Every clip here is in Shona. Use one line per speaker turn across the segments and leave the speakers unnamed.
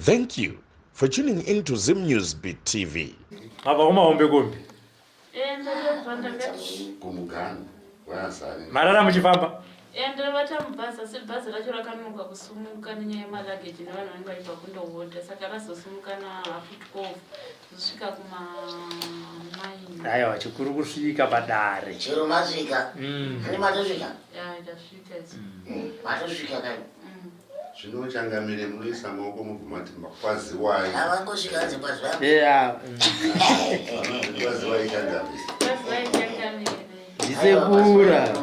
Thank you for tuning in to Zim News Beat TV.
Mabva kumahombe kombi.
Eh, ndakabva ndakati
Kumugano wazare.
Marara muchifamba.
Eh, ndabata mubhazi asi bhazi racho rakanonoka kusumuka nenyaya yemaluggage nevanhu vanenge vachibva kundohodha saka razosumuka nahafu 12 zosvika kuma 9.
Aiwa chikuru kusvika padare.
Chero masvika. Hani matosvika.
Ya, ndasvika isu.
Matosvika kai.
Zvino changamire munoisa maoko mobva mati kwaziwai.
Havangosvika hanzi kwaziwai.
Yeah.
Kwaziwai changamire.
Kwaziwai changamire.
Ndisekura.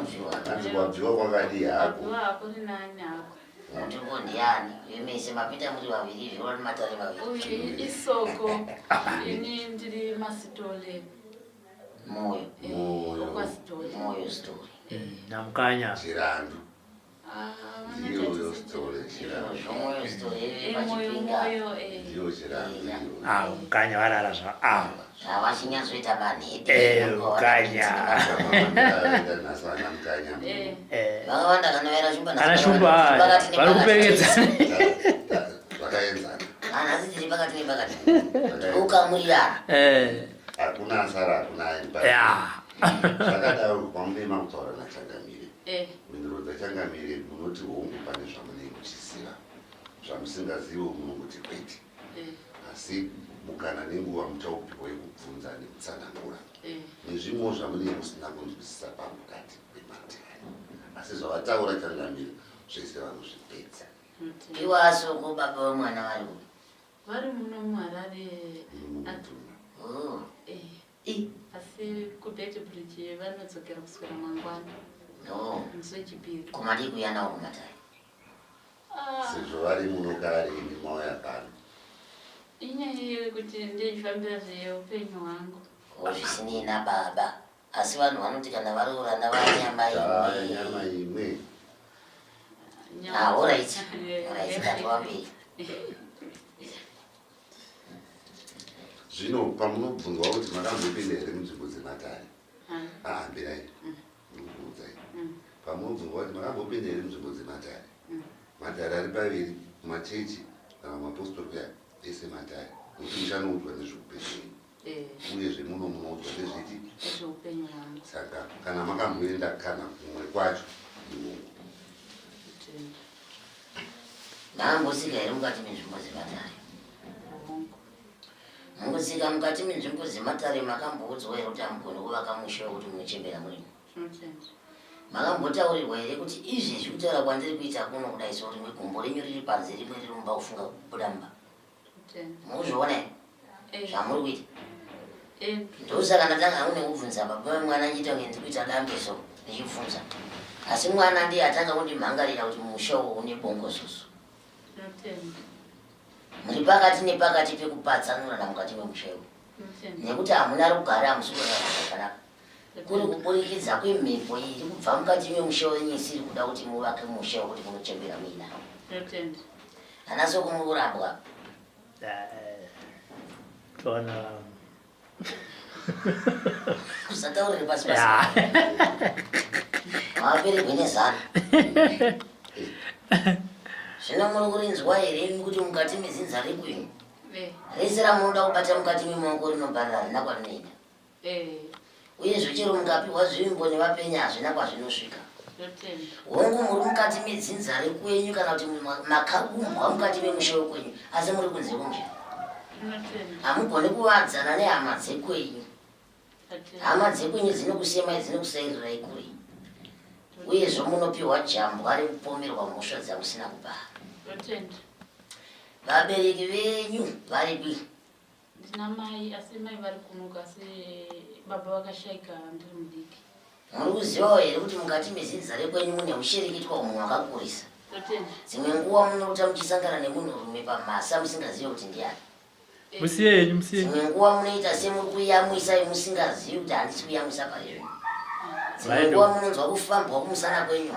Hanzi kwabviwa kwakadii hako.
Kwabviwa hako ni nani hako.
Ndiko ndiani? Vemese mapinda muri vaviri zviona matare vaviri.
Uyu isoko. Ini ndiri masitole.
Moyo.
Moyo.
Okwasitole.
Moyo story.
Namukanya.
Chirandu.
Ah,
Ndiyo story chirandu.
Zvomoyo story
Eh, moyo
pachipinga.
moyo eh.
Ndiyo chirandu. iyoyo.
Ah, mukanya varara zva. Ah.
Havachinyazoita manhede.
Eh, mukanya.
Vakaita nhasi vana mukanya.
Eh.
Eh.
Vakawanda kanoera shumba
Ana shumba vari kuperekedza.
Zvakaenzana.
Nhasi tiri pakati nepakati. Ukamurirana.
Eh.
Hakuna asara hakuna aimba.
Yeah.
Zvakadaro kwamune makutaura nachangamire.
Eh.
Mhinduro dzachangamire munoti hongu pane zvamunenge muchiziva. Zvamusingazivi munongoti kwete.
Eh.
Asi mukana nenguva muchaupiwa yekubvunza nekutsanangura.
Eh.
Nezvimwewo zvamunenge musina kunzwisisa pamukati pematare. Asi zvavataura changamire zvese vanozvipedza.
Iwo asoko baba vemwana vari kupi?
Vari muno muHarare.
Mumutuna.
Oh.
Eh.
I.
Asi kuBeitbridge vanodzokera kuswera mangwana.
No.
Musi wechipiri.
Komadii kuuya nawo kumatare?
Ah.
Sezvo vari muno kare imi mauya pano.
Inyaya yekuti ndichifambira zveupenyu hwangu.
Oh, zvisinei nababa. Asi vanhu vanoti kana varoorana vanyama imwe.
Nyama imwe.
Ah, alright. Alright, ngatiwambei.
Zvino pamunobvunzwa kuti makambopinda here munzvimbo dzematare? Ah, mbirai. Ndikukuudzai. Pamunobvunzwa kuti makambopinda here munzvimbo dzematare? Matare ari paviri, kumachechi kana kumapostori kuya ese matare. Nokuti muchanoudzwa nezveupenyu hwenyu. Uyezve muno munoudzwa nezviti?
Nezveupenyu hwangu.
Saka kana makamboenda kana kumwe kwacho imomo.
Makambosika here mukati menzvimbo dzematare? Mukusika mukati menzvimbo dzematare makamboudzwa here kuti hamugoni kuvaka musha wekuti munochembera murimo? Makambotaurirwa here kuti izvezvi kutaura kwandiri kuita kuno kudai so rimwe gumbo renyu riri panze rimwe riri mumba kufunga kubuda mumba? Mukuzviona here
eh.
zvamuri kuita?
Eh.
Ndosaka ndatanga hangu nekubvunza baba vemwana ndichiita kunge ndiri kuita dambe so ndichibvunza. Asi mwana ndiye atanga kundimhangarira kuti musha uwo une bongozozo. Muri pakati nepakati pekupatsanurana mukati memusha iwo. Nekuti hamuna rugare hamusi kurarama zvakanaka. Kuri kuburikidza kwemhepo iri kubva mukati memusha wenyu isiri kuda kuti muvake musha wekuti munochembera muinawo. Ana soko muri kurambwa.
Tona.
Kusataurire pasi pasi. Mapererwe nezano. Zvino muri kurinzwa here imi kuti mukati medzinza rekwenyu rese ramunoda kubata mukati memaoko rinobharira harina kwarinoenda. Uyezve chero mukapiwa zvivimbo nevapenyu hazvina kwazvinosvika. Hongu muri mukati medzinza rekwenyu kana kuti makabumbwa mukati memusha wekwenyu asi muri kunze kwemusha. Hamugoni kuvadzana nehama dzekwenyu. Hama dzekwenyu dzinokusemai dzinokusairirai kure. Uyezve munopiwa jambwa rekupomerwa mhosva dzamusina kupara. Vabereki venyu varipi?
Ndina mai asi mai vari kuno asi baba vakashaika ndiri mudiki.
Muri kuzivawo here kuti mukati mezinza rekwenyu mune hushereketwa humwe hwakakurisa? Dzimwe nguva munorota muchisangana nemunhurume pamhasa musingazive kuti ndiani.
Musiye henyu musiye.
Dzimwe nguva munoita semuri kuyamwisa musingazivi kuti handisi kuyamwisa pari zvino. Dzimwe nguva munonzwa kufambwa kumusana kwenyu.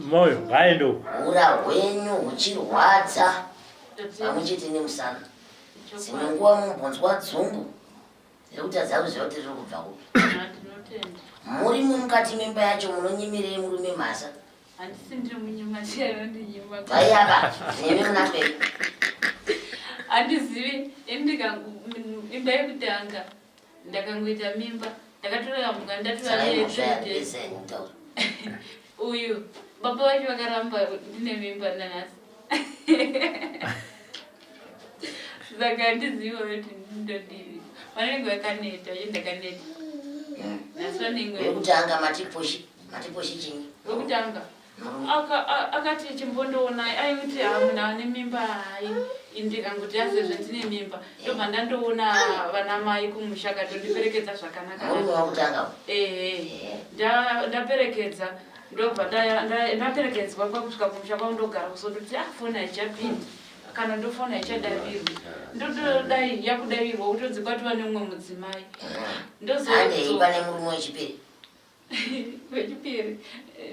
Moyo ngaende uko.
Ura hwenyu huchirwadza pamwe chete nemusana. Dzimwe nguva mumbonzwa dzungu rekutadza kuziva kuti riri kubva kupi. Muri mukati memba yacho munonyimirei murume mhasa?
Handisi ndiri munyima chero ndinyima.
Bvai apa nemi muna mberi.
Handizivi ini imba yekutanga ndakangoita mimba ndakatorayambuka ndatora uyu baba vacho vakaramba ndine mimba nanhasi saka handizivi kuti ndodii vanenge vakaneta uye ndakaneta nhasi vanenge
wekutanga matiposhi matiposhi chinyi
wekutanga akati chimbondoonai aikuti hamuna ane mimba hai ndikangoti asezvo ndine mimba ndobva ndandoona vana mai kumusha katondiperekedza zvakanaka ehe ndaperekedza ndobva ndaperekedzwa kwakusvika kumusha kwavo ndogara kusondoti ah foni haichapindi kana ndofoni haichadavirwi ndotodai yakudavirwa kutodzi kwatova neumwe mudzimai
ndozoandei pane murume wechipiri
wechipiri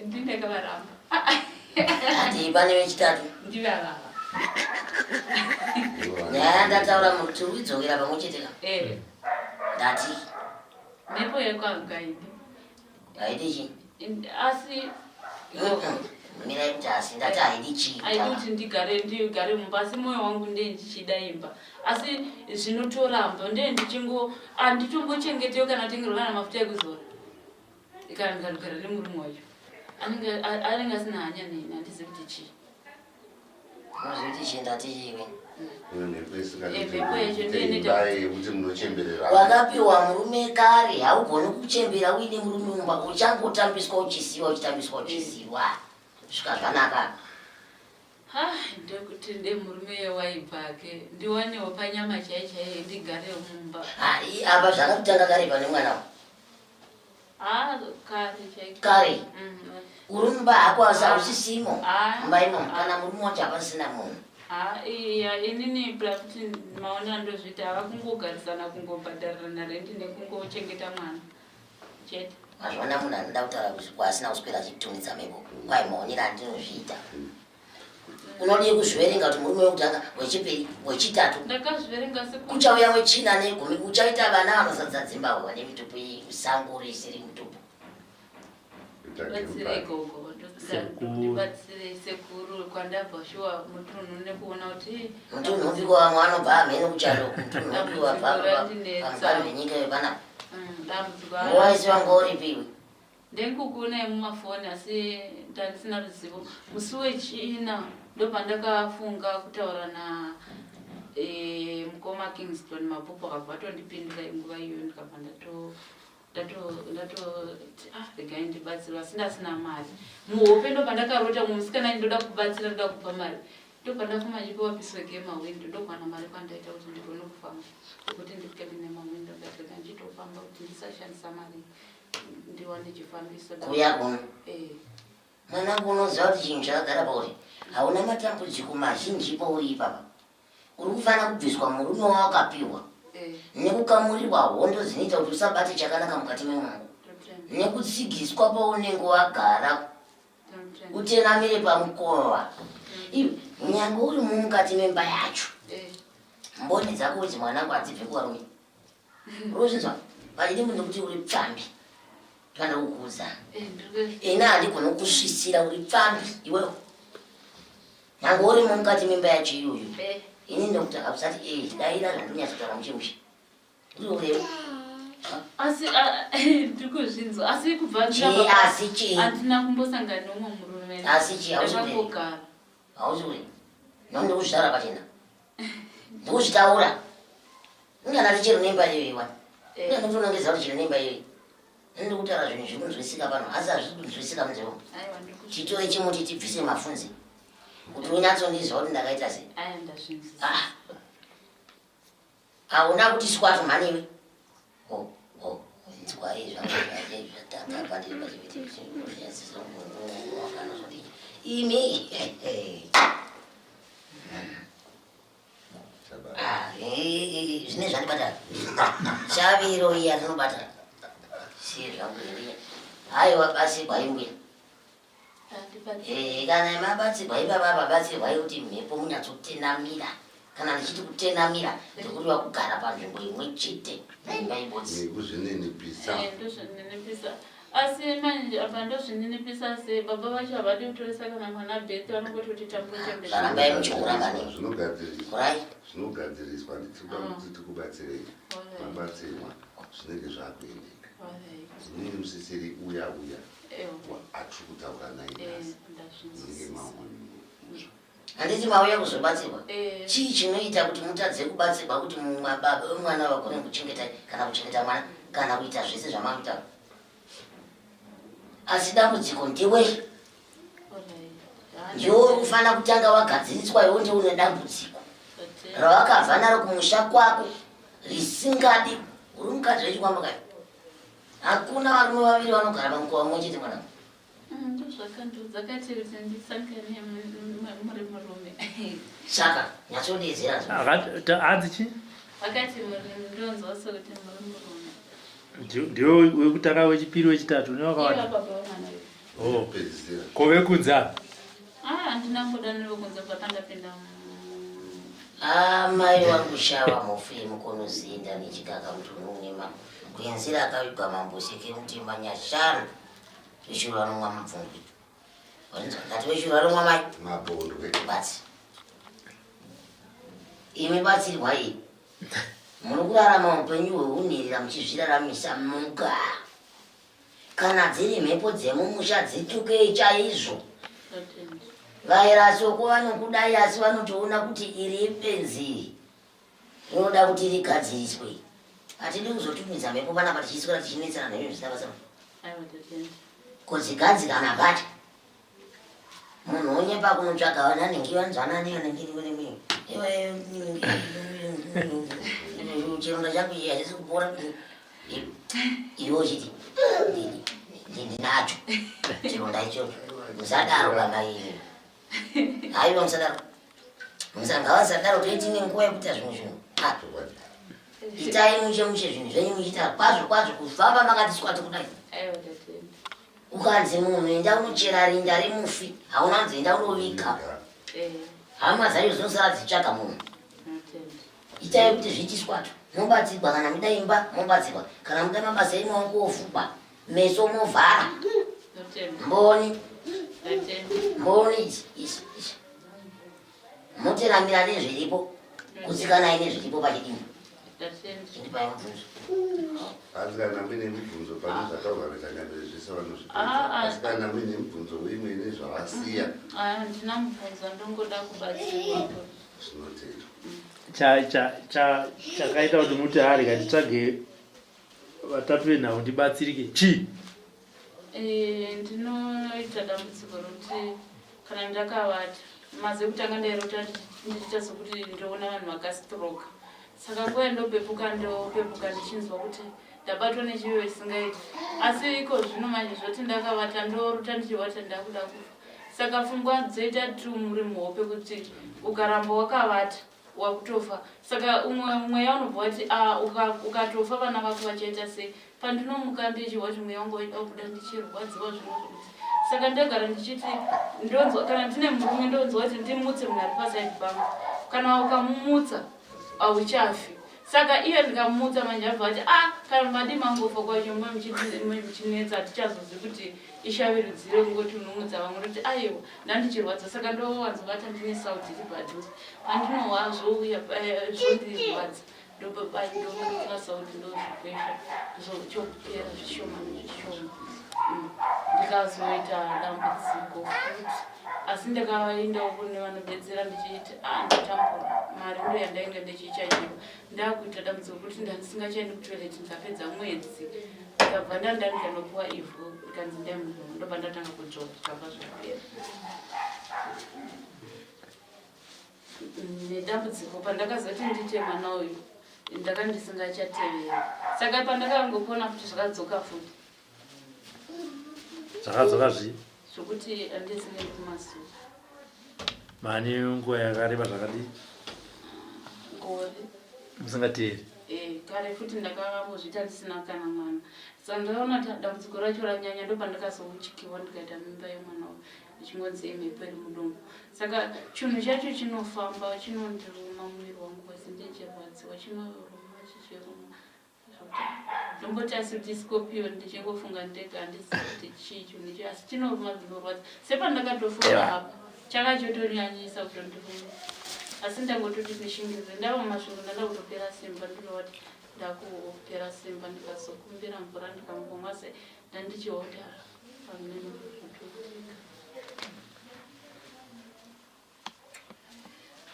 ndindakavaramba
handei pane wechitatu
ndivavava
nyaya yandataura tiri kuidzokera pamwe chete ka
eh.
ndati
mhepo yekwangu haidi
haidi chii
asi
mirai kuti asi ndati haidi chii
haidi kuti ndigare ndigare mumba asi mwoyo wangu ndee ndichida imba asi zvinotoramba ndee ndichingo handitombochengeteyo kana kutengerwa kana mafuta ekuzora kana ndikandogara nemurume wacho anenge asina hanya neni handizivi kuti chii
Unozviti chii ndati chiwe.
Mhepo yacho ndiyo inoita
yekuti munochemberera.
Wakapiwa murume kare haugoni kuchembera uine murume mumba uchangotambiswa uchisiwa uchitambiswa uchisiwa kusvika zvanaka.
Ha ndokuti nde murume waibvake ndiwanewo panyama chai chaiye ndigare mumba.
Ha apa zvakatotanga kare pane mwana
Ah, kare chaiko.
Kare.
Mm.
Uri mumba hako asi hausisimo.
Ah.
Mumba imomo kana murume wacho hapasisina munhu.
Ah, iya inini plakuti maonero andozviita hava kungogarisana kungobhadharirana rendi nekungochengeta mwana chete.
Mazviona munhu anoda kutaura kwaasina kuswera achitunidza mhepo. Kwai maonero andinozviita. Unodii kuzviverenga kuti murume wekutanga, wechipiri, wechitatu.
Ndakazviverenga sekuru.
Kuchauya wechina negumi uchaita vana vanozadza dzimba hova nemitupo iyi sango risiri mutupo.
Batsirei gogo,
Sekuru.
ndibatsirei sekuru kwandabva shuwa mutunhu nekuona kuti
Mutunhu upi ko vamwe vanobva hamheno kuchando mutunhu upi wabva
Dambudziko randinetsa.
pamuganhu wenyika yepanapa.
dambudziko
Nguva yese wanga uripi iwe?
Ndinkukuonai mumafoni asi ndandisina ruzivo. Musi wechina ndopandakafunga kutaura na e, mukoma Kingston Mabhuku akabva atondipindura nguva iyoyo ndikabva ndato ndatoti ah regai ndibatsirwa asi ndasina mari muhope ndopandakarota mumwe musikana ndoda kubatsira ndoda kupa mari ndopandafuma ndichipiwa pisweke yemahwindo ndokuwana mari kwandaita kuti ndigone kufamba nekuti ndikabine mahwindo ndati rega ndichitofamba kuti ndisashandisa mari ndiwane chifambiso
kuuya kuno
eh.
Mwanangu unoziva kuti chinhu chakagara pauri hauna matambudziko mazhinji pauri ipapa uri kufanira kubviswa murume wawakapiwa
eh.
nekukamurirwa hondo dzinoita kuti usabate chakanaka mukati memwangu nekutsigiswa paunenge wagara utenamire pamukova iwe nyange uri mumukati memba yacho
eh.
mboni dzako udzi mwanangu hadzibve kuvarume Urikuzvinzwa? Pachidimbu nekuti uri pfambi. Ndinoda kukuudza. Ini handigoni kukusvisira uri pfambi iwewe. Nyange urimo mukati memba yacho iyoyo. Ini ndokuti hausati eh daira zvandonyatsotaura mushe mushe. Uri urewo.
Asi ndiri kuzvinzwa asi kubva
Chii asi chii?
Handina kumbosangana neumwe murume.
Asi chii hausi kureva?
Ndakangogara.
Hausi kureva. Ndokuti ndikuzvitaura pachena. Ndikuzvitaura. Ingana chero nemba iyoyi wani.
Eh.
Ingana ndikutonongedza kuti chero nemba iyoyi. Ndiri kutaura zvinhu zviri kunzwisika pano asi hazvisi kunzwisika munzeve.
Aiwa ndiri
Chitore chimuti tibvise mafunze. Kuti unyatsondiziva kuti ndakaita sei.
Aiwa ndazvinzwisisa.
Ah. Hauna kuti squat mhani iwe. Oh, oh. Inzwai zvangu zvatanga pandiri pachivhiti imi. Ah, eh, eh, zvine zvandibata shaviro iya rinobata siye zvangu iriya haiwa batsirwai mbuya eh, kana mabatsirwa ipapa pabatsirwai kuti mhepo munyatsotenamira kana ndichiti kutenamira ndikuriwa kugara panzvimbo imwe chete neimba ibodzi
nekuzvininipisa
ndozvininipisa. Asi manje apa ndozvininipisa sei baba vacho havadi kutoresa kana mwana birth vanongoti kuti tambochembera.
Rambai muchikura maningi.
Zvinogadziriswa.
Kurai.
Zvinogadziriswa nditikuda kuti tikubatsirei. Mabatsirwa zvinenge zvakuendeka. Munenge musisiri uya uya atiri kutaura naye nhasi. Munenge maona munhu.
Handiti mauya kuzobatsirwa? Chii chinoita kuti mutadze kubatsirwa kuti baba vemwana vagone kuchengeta kana kuchengeta mwana kana kuita zvese zvamakuita? Asi dambudziko ndiwe. Ndiwe uri kufanira kutanga wagadziriswa iwe ndiwe une dambudziko rawakabva naro kumusha kwako risingadi. Uri mukadzi wechikwambo kai? Hakuna varume vaviri vanogara pamukova mumwe chete mwanangu.
Ndozvakandiudza kati kuti ndisangane muri murume.
Saka nyatsodeedzera zvo.
Hanzi chii?
Vakati ndonzwa sekuti muri murume.
Ndiwe wekutanga, wechipiri, wechitatu newakawanda.
Iye baba vemwana uyu.
Oh.
Pedzisira.
Ko vekunze ava?
Ah, handina kuda nevekunze kubva pandapinda.
Amai wangu shava mhofu yemukono zinda nechikaka mutunhu une makwenzira akavigwa mambo seke mutema nyashanu veshuru vanomwa mabvumbi. Warinzwa ndati veshuru vanomwa mai
Mabondwe.
batsi. Imi batsirwa iyi. Muri kurarama upenyu hweunherera muchizviraramisa muga. Kana dziri mhepo dzemumusha dzitukei chaizvo. Vairasoko vanokudai asi vanotoona kuti iri ibenzi iri rinoda kuti rigadziriswe. Hatidi kuzotumidza mhepo panapa tichiswera tichinetsana nezvinhu zvisina basa. Kudzigadzikana mbatya. Munhu onyepa kunotsvaga vana nhingi vanzwana nevanenge chironda changu ichi hachisi kupora iwe uchiti ndinacho chironda ichocho. Musadaro baba imi. Haiwa musadaro. Ngavasadaro toitine nguva yekuita zvimwe zvinhu. Ah. Itai mushe mushe zvinhu zvenyu muchiita kwazvo kwazvo kufamba makati swati kudai. Ukanzi munhu enda unochera rinda remufi hauna kunzi enda unoviga. Hama dzacho dzinosara dzichitsvaga munhu. Itai kuti zviitiswato. Mobatsirwa kana muda imba mobatsirwa kana muda mabasa emaoko ofukwa meso movhara. Mboni. Mboni idzi idzi idzi. Moteramira nezviripo kutsikanai nezviripo pachidimbu. Chindipai mubvunzo.
Asi kana muine mibvunzo pane zvataurwa nechangamire zvese vanozvipedza. Asi kana muine mibvunzo uimwe nezvavasiya.
Handina mubvunzo ndongoda kubatsirwa.
Zvinotendwa.
Chakaita kuti muti arya nditsvage vatapi venhau ndibatsirike chii?
Ndinoita dambudziko rokuti kana ndakavata mazi ekutanga ndairota ndichiita sokuti ndoona vanhu vakastroka saka nguva yandopepuka ndopepuka ndichinzwa kuti ndabatwa nechivi chisingaiti asi iko zvino manje zvoti ndakavata ndorota ndichivata ndakuda kufa saka pfungwa dzoita tumuri muhope kuti ukaramba wakavata wakutofa saka umwe mweya unobva wati ah, ukatofa vana vako vachaita sei pandinomuka ndichihwa kuti mweya wangu waida kubuda ndichirwadziwa zvino zvekuti saka ndogara ndichiti ndonzwa kana ndine murume ndonzwa kuti ndimutse munhu ari pasaidi pangu kana ukamumutsa hauchafi saka iye ndikamumutsa manje abva ati ah kana madi mangofa kwacho muchinetsa hatichazozivi kuti ishavirudzire kungoti unomutsa vamwe ndoti aiwa ndandichirwadza saka ndowanzovata ndine sauti iri padhuze pandinohwa zvouya zvondirwadza ndotora sauti ndozvikwesha chokupera zvishoma nezvishoma ndikazoita dambudziko futi asi ndakaendawo kune vanobetsera ndichiiti ah ndatambura mari ndo yandainge ndichichajiwa ndakuita dambudziko kuti ndandisingachaendi kutoilet ndikapedza mwedzi ndikabva ndanda ndikanopuwa ivhu ndikanzi ndai munhu ndobva ndatanga kudzvova zvikabva zvapera nedambudziko pandakazoti ndiite mwana uyu ndaka ndisingachateveri saka pandakangopona futi zvakadzoka futi
Zvakadzoka zvii?
Zvokuti andisingaendi kumasuwa.
Mane nguva yakareba zvakadii?
Gore.
Musingateeri?
Eh, kare futi ndakambozviita ndisina kana mwana. Saka ndakaona kuti dambudziko racho ranyanya ndopandakazouchikiwa ndikaita mimba yemwana uyu ndichingonzi imhepo iri mudumbu. Saka chinhu chacho chinofamba chinondiruma muviri wangu wese ndichirwadziwa chinoruma chichiruma. Ndomboti asi kuti scorpion ndichingofunga ndega handizivi kuti chii chinhu ichi asi chinoruma zvinorwadza. Sepandakatofunga apa chakachotonyanyisa kutondifunga. Asi ndangototi ndishingirire ndava mumasvingo ndanda kutopera simba ndinoti ndakupera simba ndikazokumbira mvura ndikambomwa se ndandichiota pamene zvatoitika.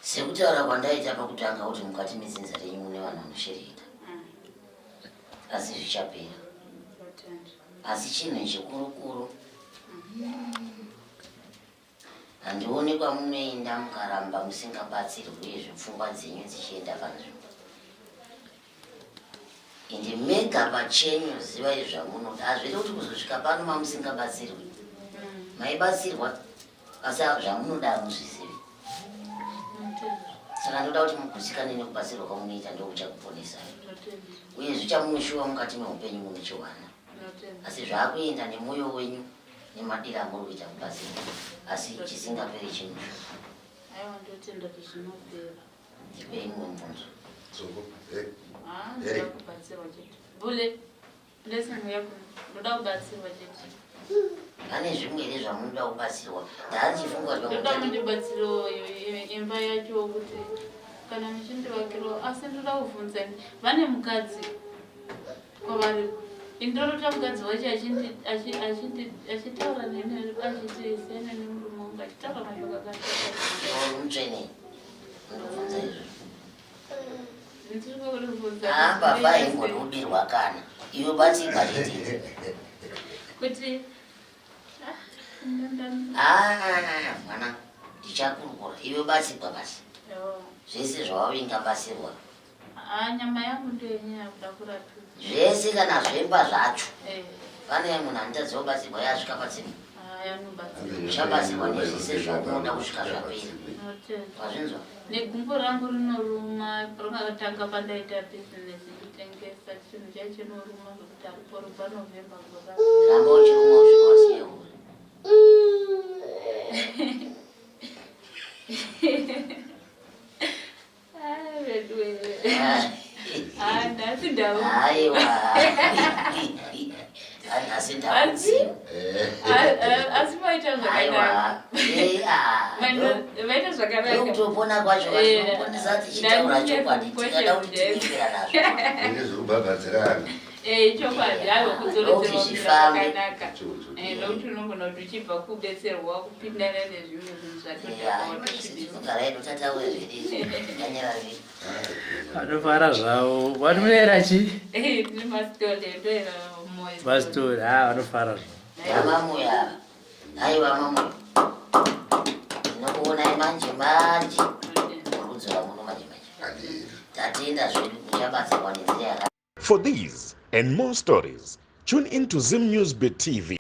Sekutaura kwandaita pakutanga kuti mukati medzinza renyu mune vanhu vanoshereketa mm. asi zvichapera. Asi chinhu chikurukuru handioni kwamunoenda mukaramba musingabatsirwi uyezve pfungwa dzenyu dzichienda panzvimbo. Ende mega pachenyu zivai zvamunoda. Hazviri kuti kuzosvika pano mamusingabatsirwi. Mm. Maibatsirwa asi zvamunoda hamuzvizivi. Saka ndoda kuti mugutsikane nekubatsirwa kwamunoita ndokuchakuponesai. Uye zvichamunoshuva mukati meupenyu munochiwana. Asi zvakuenda nemwoyo wenyu nemadiro amuri kuita kubatsirwa. Asi chisingaperi chinoshuva.
Aiwa ndotenda kuti zvinopera.
Ndipei mumwe mubvunzo.
Tsoko. Hey.
Ah, ndoda kubatsirwa chete. Bule, blessing yako. Ndoda kubatsirwa chete.
Pane zvimwe here zvamunoda kubatsirwa? Ndaandichifunga
kuti ndoda mundibatsirewo imba yacho kuti kana muchindivakirawo asi ndoda kuvhunza vane mukadzi kwavari indorota mukadzi wacho achitaura neni achiti siyana nemurume wangu achitaura mashoko
akashata mutsvene ndobvunza izvo mbavha haingoni kubirwa kana iwe batsirwa chete
kuti
ah, mwana ndichakurukura iwe batsirwa basi zvese zvawavinga batsirwa
Ah, nyama yangu ndiyo yenyaya kuda kurapiwa.
Zvese kana zvemba zvacho.
Eh.
Pane munhu anotadza kubatsirwa yasvika patsime.
Ah, yanobatsirwa.
Uchabatsirwa nezvese zvaunoda kusvika zvapera.
Ndinotenda.
Wazvinzwa?
Negumbo rangu rinoruma rakatanga pandaita business ichitengesa chinhu chacho chinoruma zvekuti haripori kubva November gore.
Ramba uchiruma kusvika wasiya hure. Aiwa. Nhasi ndakudziwa.
Asi maita zvakanaka. Maita zvakanaka.
Ndokutopona kwacho vatinoponesa tichitaura chokwadi tikada kuti tinyepera nazvo.
Ine zvirikubhabhadzirana.
Eh, chokwadi aiwa kudzoredzerwa
zvifambe.
zvakanaka. Eh, nokuti unogona kuti uchibva kubetserwa kupindana nezvimwe zvinhu zvatodakawatosvibisa.
Tinogara hedu tataura zvedu izvi. Tanyara zvedu.
Vanofara zvavo. Vanoera chi?
Eh, tiri masitole ndoera moyo.
Masitole, ah vanofara zvavo.
Yamamoyo ava. Aiwa mamoyo. Ndinokuonai manje manje. Muri kudzora muno manje manje. Tatenda zvedu muchabatsirwa nenzira yakanaka.
For these and more stories, tune in to Zim News Bit TV.